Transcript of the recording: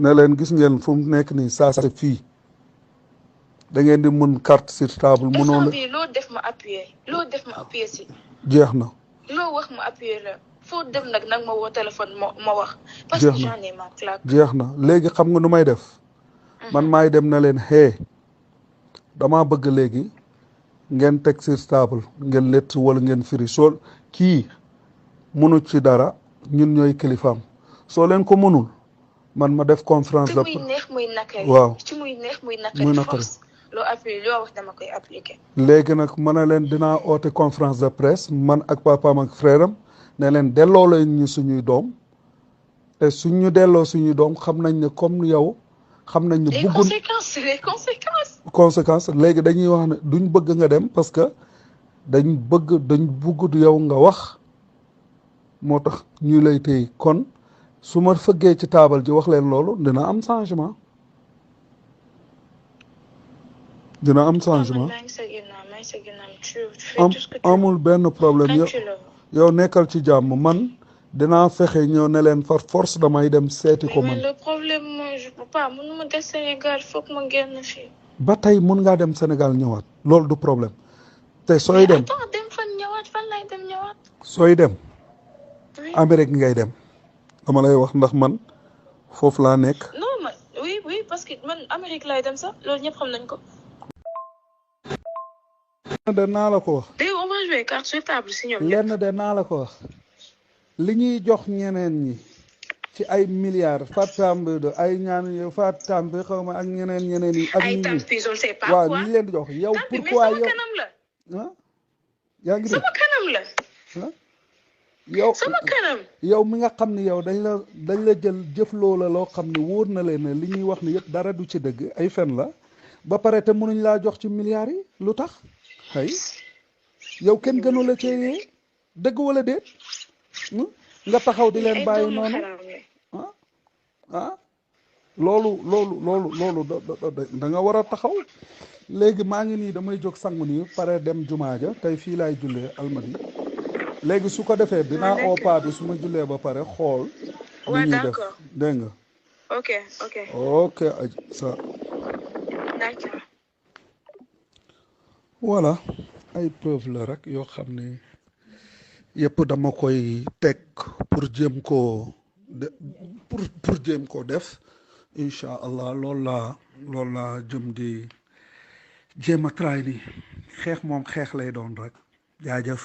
ne leen gis ngeen fu mu nekk nii ça c'est fii da ngeen di mën carte sur table mënoo la loo def ma appuyer si. jeex na. loo wax ma appuyer la foo dem nag ma woo téléphone ma wax. parce que j'en ai ma claque. jeex na léegi xam nga nu may def. man maay dem na leen damaa bëgg léegi ngeen teg sur table ngeen lett wala ngeen firi soo kii mënu ci dara ñun ñooy kilifaam soo leen ko mënul man ma def conférence de muy neex muy nakari. waaw ci muy neex muy nakari force loo appuyer loo wax dama koy appliquer. léegi nag ma ne leen dinaa oote conférence de presse man ak papaam ak frère am ne leen delloo leen ñu suñuy doom te suñ ñu delloo suñuy doom xam nañ ne comme yow xam nañ ne bëggun les conséquences léegi dañuy wax ne duñ bëgg nga dem parce que dañ bëgg yow nga wax moo tax ñu lay téye kon su ma fëggee ci taabal ji wax leen loolu dina am changement amul benn problème yow nekkal ci jàmm man dinaa fexe ñëw ne leen par force damay dem seeti ko man. mais le problème mooy je peux pas mënuma des Sénégal foog ma génn fii. ba tey mën ngaa dem Sénégal ñëwaat loolu du problème te sooy dem dem fan ñëwaat fan lay dem ñëwaat. sooy dem Amérique ngay dem dama lay wax ndax man foofu laa nekk. non man oui parce que man Amérique lay dem sax loolu ñëpp xam nañ ko. de naa la ko wax. dégg on va jouer carte sur table si ñoom lenn de naa la ko wax. li ñuy jox ñeneen ñi ci ay milliards Fatambe de ay ñaan Fatambe xaw ma ak ñeneen yi. ak ay tampi je ne sais pas waaw quoi ñu leen di jox yow. pourquoi yow kanam la. ah yaa ngi sama kanam la. ah yow sama kanam. yow mi nga xam ne yow dañ la jël jëf loola loo xam ne wóor na leen ne li ñuy wax ni yëpp dara du ci dëgg ay fen la ba pare te mënuñ laa jox ci milliards yi lu tax xëy yow kenn gënu la cee dëgg wala déet. nga taxaw di leen bàyyi noonu loolu da nga war a taxaw léegi maa ngi nii damay jóg sangu nii pare dem jumaa ja tey fii laay jullee almadi léegi su ko defee dinaa oo paa bi su ma jullee ba pare xool li ñuy def dégg nga ok aji sa d'accord voilà ay preuve la rek yoo xam ne yëpp dama koy teg pour jéem koo pour jéem koo def incha allah loolu laa jëm di jéem a try ni xeex moom xeex lay doon rek jaajëf